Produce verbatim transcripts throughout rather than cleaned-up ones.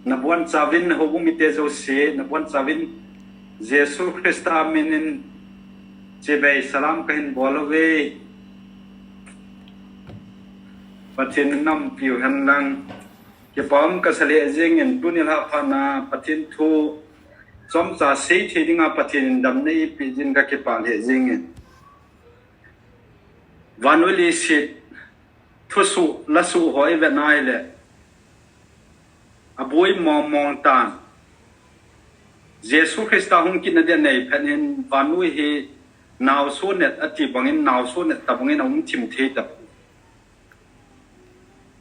Nabonchauvin houbung mite jouse, nabonchauvin Jesu Christa minin chibai salam kahin bol uve. Pathen in naumpiu henlang. Kipah um kasa lheh jengin, tuni lhah phatna Pathen thu chomcha seithei dinga Pathen in damna eipeh jin kakipah lheh jengin. Vannoi leiset thusoh, lasoh ho ivet na ahile, aboi mong mong tan. Jesu Christa hung kitna dia neiphat in vannoi hi naosoh net ati bangin, naosoh net tabangin aum thim thei tapon.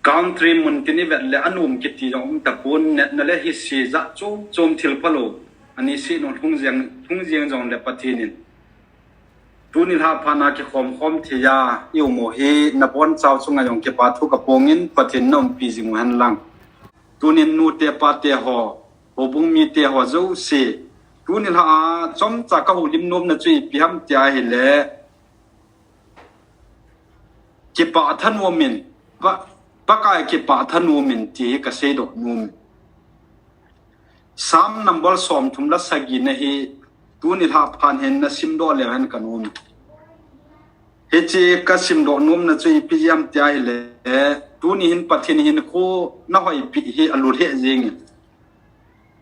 Country muntin ivet le anom kiti jong um tapon, netna le hise jat chom chom thil phalou. Aniseh nom lhung jeng, lhung jeng jongle Pathen in tuni lhah phatna kikhom khom theiya ium u hi nabonchau chunga jong kipathu kaphongin, Pathen naumpi jing u henlang. Tunin nute pate ho, houbung mite ho jouse, tuni lhah a chomcha kahoulim nomna chu ipi ham tia ahile, kipah thanom in, Pa-, Pakai kipah thanom in ti hi kaseidoh nom in. Psalm number somthum le sagi na hi tuni lhah phat hin nasimdoh leu hen kanom in. Hiche kasimdoh nomna chu ipi ham tia ahile, tuni hin Pathen hinkho nahoipeh hi alulheh jengin.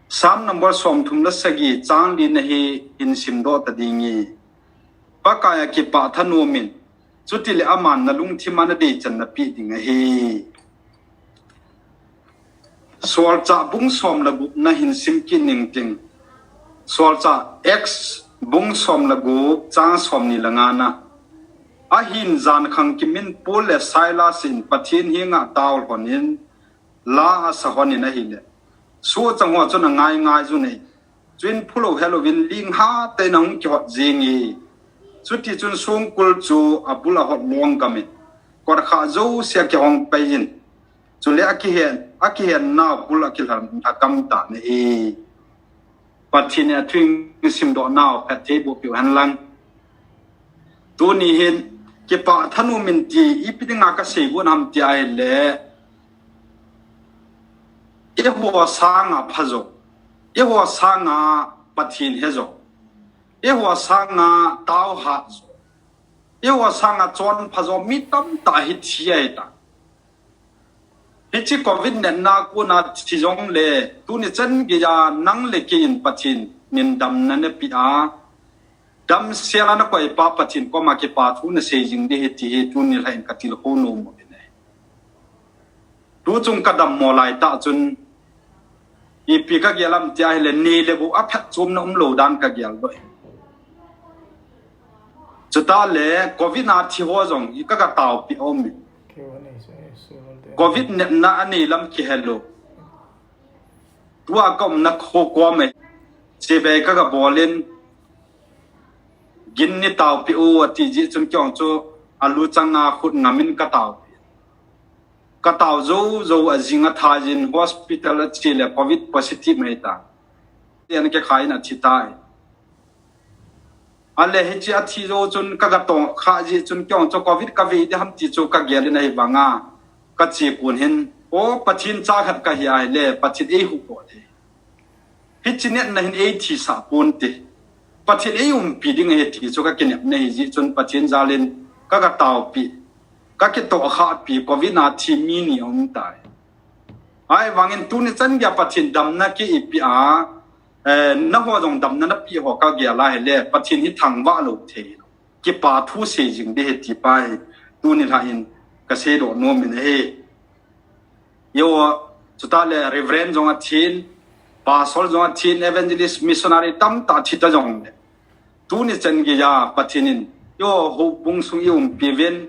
Psalm number somthum le sagi chang li na hi hin simdoh ta ding e. Pakaiya kipah thanom in, chutile aman nalungthima nadeichan napeh ding ahi. Solchah bung som le gup na hin sim kit ning ting. Solchah Acts bung som le gup chang somni le nga na. Ahin jankhang kimin Paul le Silas in Pathen henga taolhon in, la asa lhon in ahile, sohchang ho chun angai ngai jun e. Chuin phulou helouvin ling hatah in ahung kihot jeng e. Chutichun songkul chu abul a hot long gam in, kotkhah jouse akihong pei in, chule akihen, akihen nau bul akilha, lhagam tan ahi. Pathen in athu isimdoh nau phatthei boh peh u henlang. Tuni hin kipah thanom in ti ipi dinga kasei u ham tia ahile, eiho sanga pha jo, eiho sanga Pathen he jo, eiho sanga tao hat jo, eiho sanga chonpha jo mi tamtah hi thi ahitai. Hiche covid natna kona thi jongle, tuni chan geiya nang le kei in Pathen in damna napeh a, damsel a nakoi pa Pathen koma kipathu nasei jing ding ahi ti hi tuni lhah in katilkhou nom u ahi. Tuchung kadammo laitah chun, ipi kagel ham tia ahile, nei le gou aphatchomna umlou dan kagel doh e. Chutah le covid a thi ho jong hi kaga taopeh um e. Covid natna anei lam kihelou. Tua kaumna kho kom e. Chibai kaga bol in, ginni taopeh o ati jeh chun kei jong chu aluchang a khut ngam in kataopeh. Katao jou jou a jing a tha jin hospital a che le covid positive mai ta. Tian kei kha in athi tai. Ale hiche athi jou chun kaga tong kha jeh chun kei jong chu covid kave ding ham ti chu kagel in ahivanga kache kon hin, o Pathen cha khat kahi ahile Pathen eihuhdoh e. Hiche natna hin eithisah ponte. Pathen eiumpi ding ahi ti chu kakinepna ahi jeh chun Pathen jal in kaga taopeh, kakitohkhahpi, covid a thi mi ni aum tai. Ahivangin tuni chan geiya Pathen damna kei eipeh a, eh, nangho jong damna napeh ho kagel a ahile Pathen hi thangvah lou thei. Kipathu sei jing ding ahi ti pa hi tuni lhah in kaseidoh nom in ahi. Eiho, chutah le Reverend jong athin, Pastor jong athin, Evangelist, Missionary tamtah athi ta jongle, tuni chan geiya Pathen in eiho houbung sung eiumpi uvin,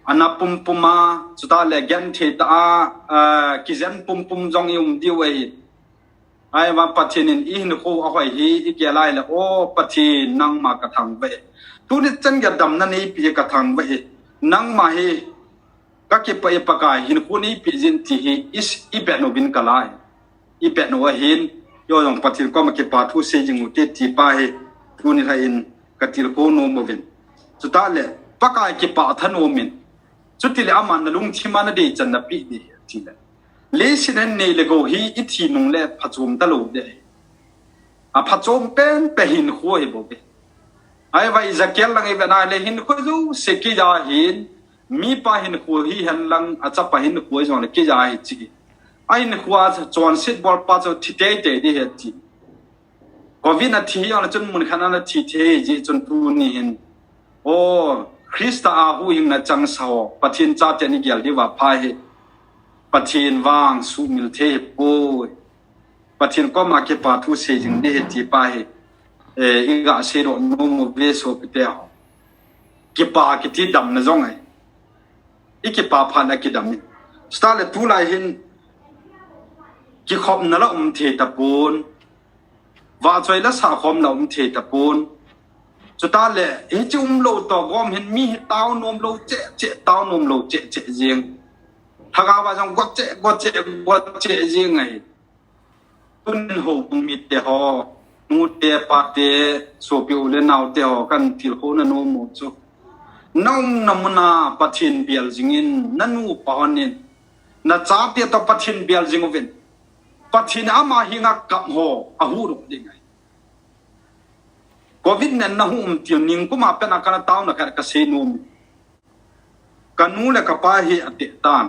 ana pumpum a, chutah le genthei tah a, ah, kijen pumpum jong eium diu ahi. Ahivang Pathen in ihinkho ahoi hi igel a ahile, o Pathen nangma kathangvah e. Tuni chan geiya damna neipeh hi kathangvah e. Nangma hi kakipah e Pakai, hinkho neipeh jin ti hi is, ibet uvin kala e. Ibet u ahin, eiho jong Pathen koma kipathu sei jing ute ti pa hi tuni lhah in katilkhou nom uvin. Chutah le Pakai kipah thanom in, chutile aman nalungthima nadeichan napeh ding ahi tile. Leiset hin nei le gou hi i thi nung le phachom talou ding. A phachom penpen hinkho hi bou ve. Ahivangin Ezekiel lang i vet na le hinkho jouse kija hin, mipa hinkho hihen lang a chapa hinkho jong le kija hi chi. A hinkho a chonset bolpa chu thi teitei ding ahi ti. Covid a thi hi jong le chun mun khat a thi thei jeh chun tuni hin. O, Christa a huhhingna changsa ho, Pathen chate i gel diu va pha hi. Pathen vang sumil thei hi poi. Pathen koma kipa thu sei jing ding ahi ti pa hi. Eh, i ga seidoh nom uve sopite ho. Kipa kiti damna jong ahi. I kipa phat a kidam in. Chutah le tulai hin kikhopna la um thei tapon. Vahchoi la sahkhom la um thei tapon. Chutah le, hiche umlou toh gom hin mi hi tao nom lou cheh cheh, tao nom lou cheh cheh jing. Lhagao va jong got cheh, got cheh, got cheh jing ahi. Tunin houbung mite ho, nute, pate, sopi u le naote ho, kahin tilkhouna nom u chu. Na umna muna Pathen bel jingin, na nupa hon in, na chate toh Pathen bel jing uvin. Pathen ama henga kap ho, ahuhdoh ding ahi. Covid nen na hung um til ning kuma pen a kana tauna khat ka sei nom. Ka nu le ka pa hi ateh tan.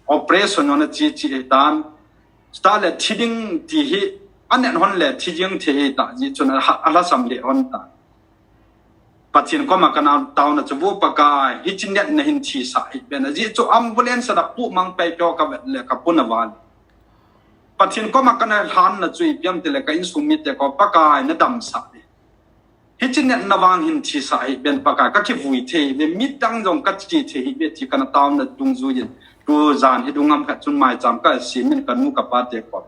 Operation ana chi chi ahi tan. Chutah le thi ding ti hi anet hon le thi jing thei ahi ta jeh chun a ha-, alhasam lheh hon tan. Pathen koma kana tauna chu vo Pakai, hiche netna hin thisah hih ben. Ajeh chu ambulance a pu mang pei peo ka vet le ka puna val. Pathen koma kana lhanna chu ipi ham itile ka insung mite ko Pakai na damsah e. Hiche netna vang hin thisah hih ben Pakai ka kivui thei ve, midang jong ka thi thei hih ve ti kana tauna dungjuiyin. Tujan hi dungam khat chun maicham ka simin ka nu ka pate ko.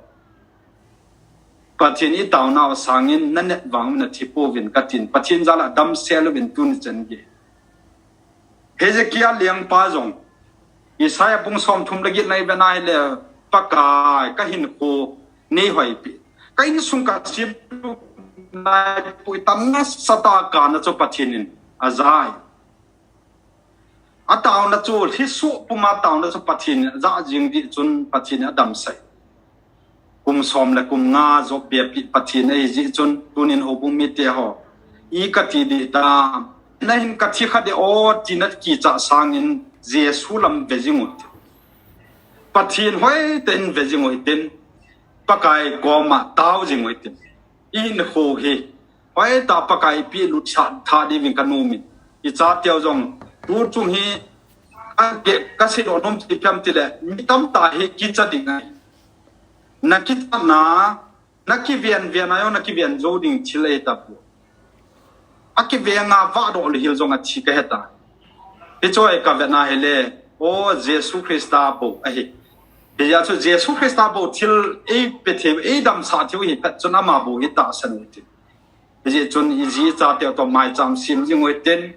Pathen i taonau sangin na net vang na thi pouvin katin. Pathen jal a damsel uvin tuni chan gei. Hezekiah lengpa jong, Isaiah bung somthum le get na i vet na hile, Pakai, ka hinkho nei hoipi. Ka insung ka sem nai pui tam nasatah a kana chu Pathen in ajai. A taona chu, lhisoh puma taona chu Pathen in ajah jing ding chun Pathen in adamsah. Kum som le kum nga jop be pi Pathen ahi jeh chun tunin houbung mite ho. I kati ding tam. Na hin ka thi kha ding o tina kicha sangin Jesu lam ve jing u tin. Pathen hoitah in ve jing u hitin. Pakai koma tao jing u hitin. I hinkho hi. Hoitah Pakai ipi lut sah tha ding vin ka nom in. I chateu jong. Tu chung hi. Ka ke, ka seidoh nom chu ipi ham itile. Mi tamtah hi kicha ding ahi. Na kicha na. Na kiven ven a jong na kiven jou ding thil ahi tapoi. A kiven a vah doh le hil jong a thi ka he ta. Hichu ahi ka vet na hile, o Jesu Christa bou ahi. Hijeh chun Jesu Christa bou thil eipe thei, eidamsah thei u hi phat chun ama bou hi tahsan u hitin. Hijeh chun i ji i chate toh maicham sem jing u hitin.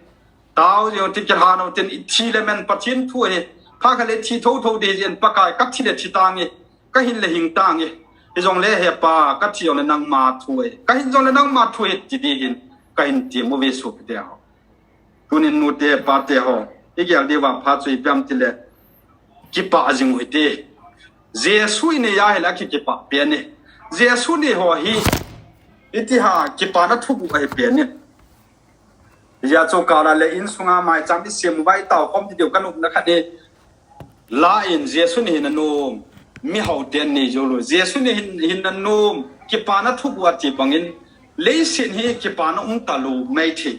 Tao jing u hitin, kilhan u hitin, i thi le men Pathen thu ahi. Phat khat le thi thotho ding ahi jeh in Pakai ka thi le thi tange. Ka hin le hing tange. Hijongle he Pa, ka thi jongle nangma thu ahi. Ka hin jongle nangma thu ahi ti ding hin. Ka hin ti mo ve sopite ho. Tunin nute pate ho. I gel diu va pha chu ipi ham itile. Kipah jing u hite. Jesu i nei a hile ki, kipah pen e. Jesu nei ho hi. Iti ha kipana thuguh ahi pen e. Hijeh chun kala le insunga maicham i sem u va i tao khom ti diu ka nopna khat e. La in Jesu nei hi na nom, mi hao ten nei jou lou. Jesu nei hin, hin na nom, kipana thuguh ati bangin, leiset hi kipana um talou mai thei.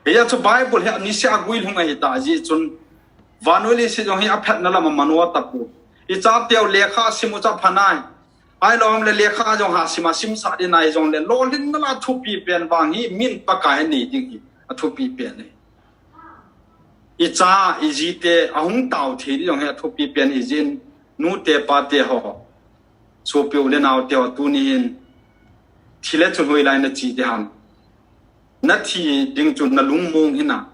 Hijeh chun Bible hi anise a guilhung ahi ta jeh chun, vannoi leiset jong hi aphatna lam a manoh tapou. I chateu lekha sim u chu apha nai. Ahilou le lekha jong ha sim a simsah ding nai jongle, lolhinna la thupi pen vang hi min Pakai anei ding hi athupi pen ahi. I cha, i jite, ahung tao thei ding jong hi athupi pen ahi jeh in, nute pate ho, sopi u le naote ho, tuni hin, thi le chun hoilai na chi ding ham. Na thi ding chu na lungmong hina.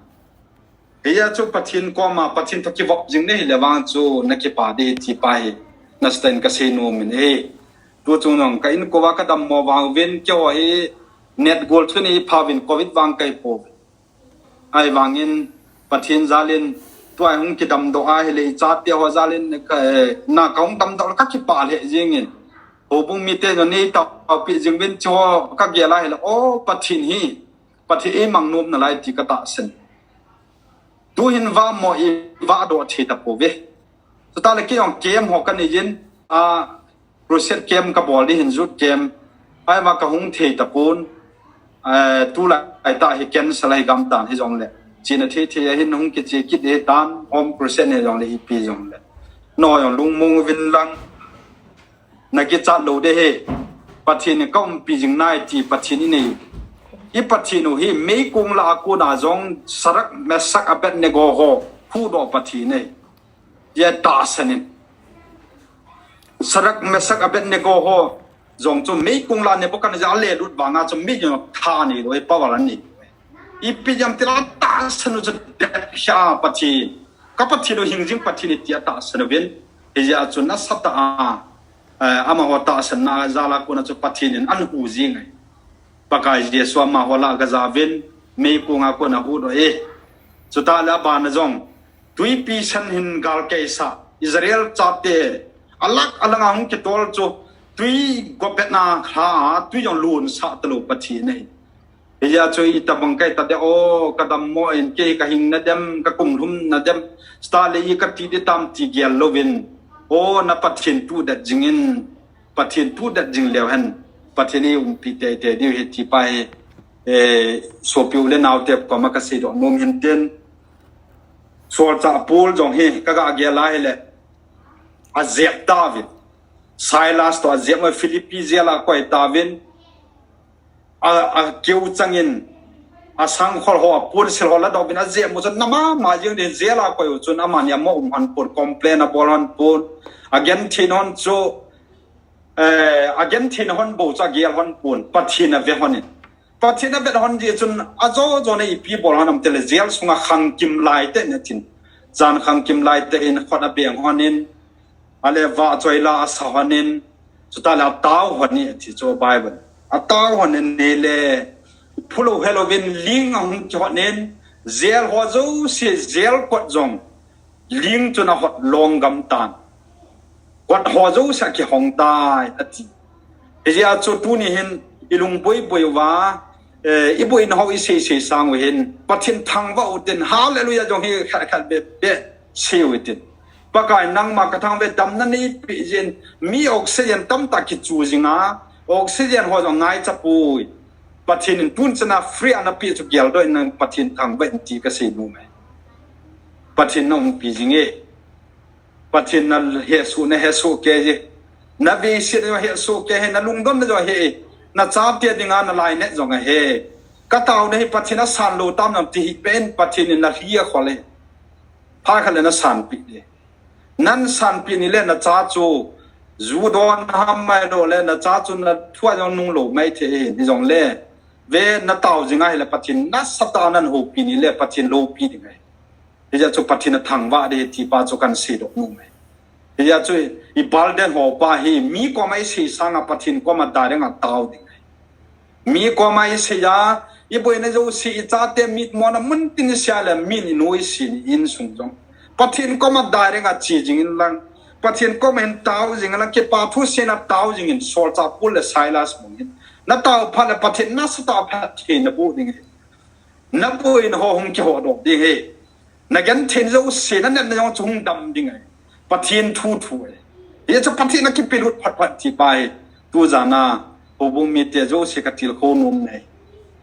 Hijeh chun Pathen koma, Pathen toh kivop jing na hile vang chu na kipah ding ti pa hi. Nasatah in ka sei nom in ahi. Tu chung jong ka inko va ka dammo vang uvin keiho hi net gol chu nei pha uvin covid vang ka hi pou. Ahivangin Pathen jal in Tua hung kidamdoh a hile, i chate ho jal in ka, eh, na ka hung damdoh le ka kipah lheh jing in. Houbung mite jong nei taopi jing uvin, chu ho ka gel a hile, o Pathen hi, Pathen eimang nom nalai ti ka tahsan. Tuhin vah mo i vahdoh thei tapouve. Chutah le kei jong camp ho ka nei in, a, crusade camp ka bol ding hin, youth camp. Ahivang ka hung thei tapon. Eh, tulai tah hi cancel ahi gam tan hijongle. Chena thei thei a hin hung kiche kit ding tan, home crusade hijongle, ipi jongle. Nangho jong lungmong uvin lang. Na kichat lou ding ahi. Pathen in ka umpi jing nai ti Pathen in ei. I Pathen u hi meikong lah a kona jong Shadrach, Meshach, Abednego ho huhdoh Pathen ahi. Tia tahsan in. Shadrach, Meshach, Abednego ho jong chu meikong lah a Nebuchadnezzar alelut vanga chu mi jong tha nei lou, power anei. Ipi jam tila tahsan u chu det kha Pathen. Ka Pathen u hing jing Pathen iti a tahsan uvin. Hijeh a chu nasatah a, eh, amaho tahsanna jal a kona chu Pathen in ahin hu jing ahi. Pakai Jesu amaho lah a gaja uvin, meikong a kona huhdoh e. Chutah le abana jong, Twipi San hin galkeisah Israel chate, alak alang a hung kitol chu, twi gobetna lha a, twi jong lunsah talou Pathen ahi. Hijeh a chu itobang kahi tadem, o, ka dammo in kei ka hing nadem, ka kum lhum nadem, chutah le i ka ti ding tam ti gel louvin, o, na Pathen tudet jing in, Pathen tudet jing leu hen, Pathen in eiumpi teitei diu ahi ti pa hi, eh, sopi u le naote koma ka seidoh nom hin tin, Solchah Paul jong hi ka ga gel a hile, ajep tauvin. Silas toh ajep uvin, Philippi jail a akoi tauvin. A, akeu chang in, asangkhol ho, aponsil ho ladoh uvin, ajep u chu na mama jing ding, jail a akoi u chun amani amo um hon pon, complain abol hon pon. Agenthei hon chu, eh, agenthei hon bou chu agel hon pon, Pathen ave hon in. Pathen avet hon jeh chun, ajo jo na ipi bol hon am tile, jail sunga khangkim laitah in atin. Jan khangkim laitah in khut abeng hon in, ale vahchoi la asa hon in, chutah le atao hon in ati chu Bible. Atao hon in ahile, phulou helouvin ling ahung kihot in, jail ho jouse, jail kot jong, ling chun ahot long gam tan. Kot ho jouse akihong tai, ati. Hijeh a chu tuni hin i lung boiboi uva, eh, i boina ho i seisei sang u hin, Pathen thangvah u tin, hallelujah jong hi khat khat beh beh sei u tin. Pakai nangma ka thangvah e, damna neipeh jeh in, mi oxygen tamtah kichu jing a, oxygen ho jong ngaicha poi. Pathen in tun chana free a napeh chu geldoh in, nang Pathen thangvah in ti ka sei nom e. Pathen na umpi jing e. Pathen na hesoh, na hesoh kei e. Na veiset na hesoh kei e, na lungdon na jo he. Na chate dinga na lainat jong ahe. Ka taona hi Pathen asan lou tam nam ti hi pen Pathen in na lhi akhol e. Phat khat le na sanpeh e. Nan sanpeh ni le na cha chu ju don ham mai lou le na cha chu na thua jong nung lou mai thei e. Hijongle ve na tao jing a hile Pathen nasatah nan houpi ni le Pathen loupi ding ahi. Hijeh chu Pathen athangvah ding ahi ti pa chu kan seidoh nom e. Hijeh chu i burden ho pa hi mi koma i sei sanga Pathen koma direct a tao ding ahi. Mi koma i sei a, i boina jouse, i chate mitmona mun tin i sei a le min i noi sei in sung jong, Pathen koma direct a che jing in lang, Pathen koma hin tao jing in lang, kipa thu seina tao jing in, Solchah Paul le Silas bang hin. Na tao phat le Pathen nasatah a phatthei na boh ding ahi. Na boina ho hung kihodoh ding ahi. Na genthei jouse, na natna jong chu hung dam ding ahi. Pathen thu thu ahi. Hijeh chu Pathen a kipelut phat phat ti pa hi. Tujan a, houbung mite jouse ka tilkhou nom e.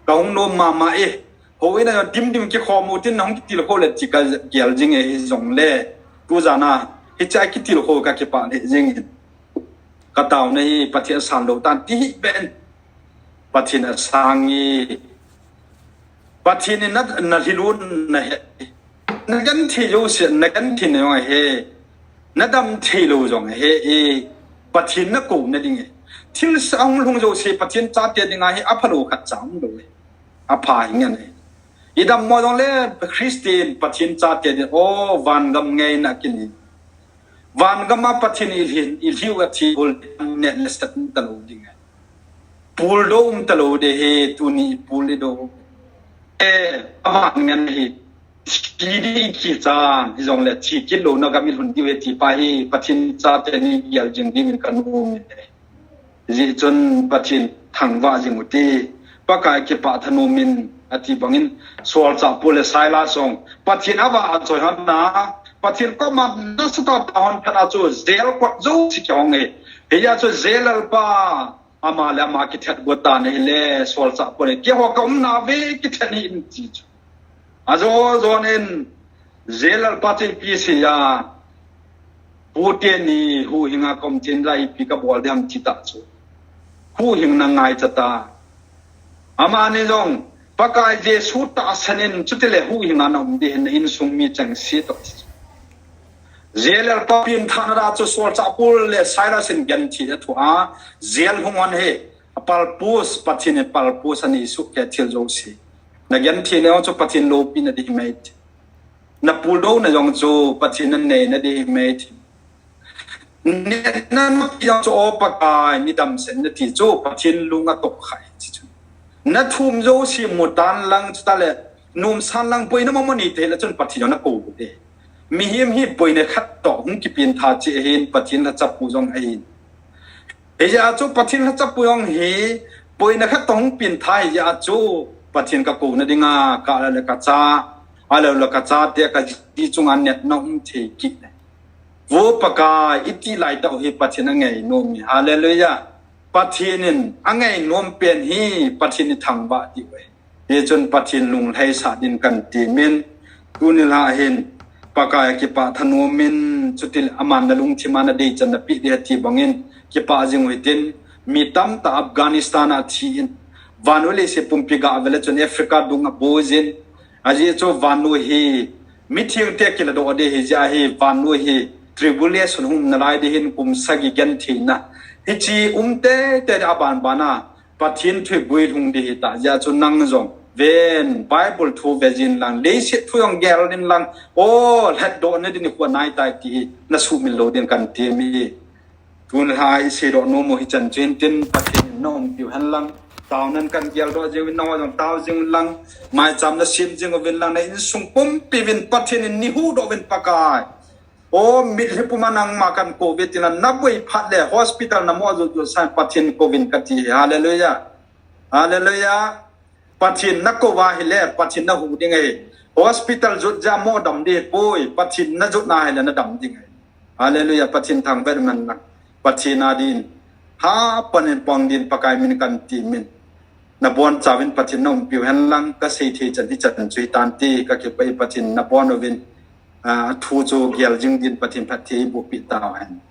Ka hung nom mama e. Houin a jong dim dim kikhom u tin na hung kitilkhou le ti ka gel jing e hijongle. Tujan a, hiche a kitilkhou ka kipah lheh jing in. Ka taona hi Pathen asan lou tan ti hi ben. Pathen asang e. Pathen in na, na lhilun na he. Na genthei jouse, na genthei na jong ahe. Na damthei lou jong ahe e. Pathen na kouna ding e. Thilse ahung lhung jouse Pathen chate dinga hi aphalou khat cha umlou e. Apha hi ngen e. I dammo jongle Christian Pathen chate ding, o, vangam ngaina kini. Vangam a Pathen i lhin, i lhiu a thi ul ne le sat talou ding e. Pul do um talou de he, tuni pul i do. E, aman ngen hi. thi di kicha, hijongle thi kit louna gam i lhun diu ahi ti pa hi, Pathen chate ni gel jing dingin ka nom e. Hijeh chun Pathen thangvah jing u hite, Pakai kipah thanom in ati bangin, Saul chapa Paul le Silas jong, Pathen avah a choi hon na, Pathen koma nasatah a hon phat a chu jail kot jouse kihong e. Hijeh a chu jail lalpa, ama le ama kithet got tan ahile, Saul chapa Paul le, keiho ka umna ve kithet hih in ti chu. Ajo jon in, jail lalpa chu ipi asei a, Pu teni huhhing a kom tin la ipi kabol ding ham ti tah chu. Huhhing na ngaicha ta. Amani jong, Pakai Jesu tahsan in chutile huhhing a na um ding ahin na insung mi chengse toh. Jail lalpa pengthahna a chu Saul chapa Paul le Silas in genthei athoh a, jail hung hon ahi, a purpose, Pathen in purpose anei soh kei thil jouse. Na genthei neo chu Pathen loupina ding ahi. Na puldouna jong chu Pathen na neina ding ahi. Nina napi jong chu, O Pakai, nei damsel in nati chu Pathen lung atoh kha e ti chu. Na thum jouse mu tan lang chutale, nom san lang boina mama nei tei le chun Pathen jong na kou u hite. Mihem hi boina khat toh hung kipengtha cheh ahin, Pathen lhachapu jong ahin. Hijeh a chu Pathen lhachapu jong hi, boina khat toh hung pengtha hijeh a chu, Pathen ka kouna dinga, ka le ka cha, ahilou le ka chate ka ji chunga natna um thei kit e. Vo Pakai, iti lai tah u hi Pathen angainom e. Hallelujah. Pathen in angainom pen hi Pathen i thangvah diu ahi. Hichun Pathen lunglhaisah din kan temin, tuni lha hin Pakai kipah thanom in, chutile aman na lungthim a na deichan na peh ding ati bangin, kipah jing u hitin, mi tamtah Afghanistan a thi in, vannoi leiset pumpi gah vele chun Africa dung a boi jin, ajeh chu vannoi hi, mithengte kiladoh ding hijeh a hi, vannoi hi, tribulation hung um nalai ding hin kum sagi gentheina. Hiche um teitei ding aban bana, Pathen thu hi guilhung ding hita jeh a chu nang jong ven, Bible thu ve jin lang, leiset thu jong gel in lang, o, lhatdohna ding nikho anai tai ti hi, na sumil lou din kan temin. Tun lha i seidoh nom u hichan chu hintin, Pathen in na umpiu hen lang, taonan kan geldoh jing uvin, nangho jong tao jing uvin lang, maicham na sem jing uvin lang, na insung pumpi uvin Pathen in nei huhdoh uvin Pakai. O, mitlhi puma nangma kan kou uve tin lang, na boi phat le hospital na mo jotjot san Pathen kouvin kati. Hallelujah. Hallelujah. Pathen na kou uva ahile, Pathen na huh ding ahi. Hospital jot jeh a mo dam ding ahipoi, Pathen na jot na ahile na dam ding ahi. Hallelujah. Pathen thangvah man lang. Pathen a din, hapan in pang din Pakai min kan temin. Na bonchauvin Pathen na umpiu hen lang, ka seithei chan hichan chu hitante, ka kipah e Pathen na bon uvin, a, thu chu gel jing din Pathen phatthei eiboh peh tauhen.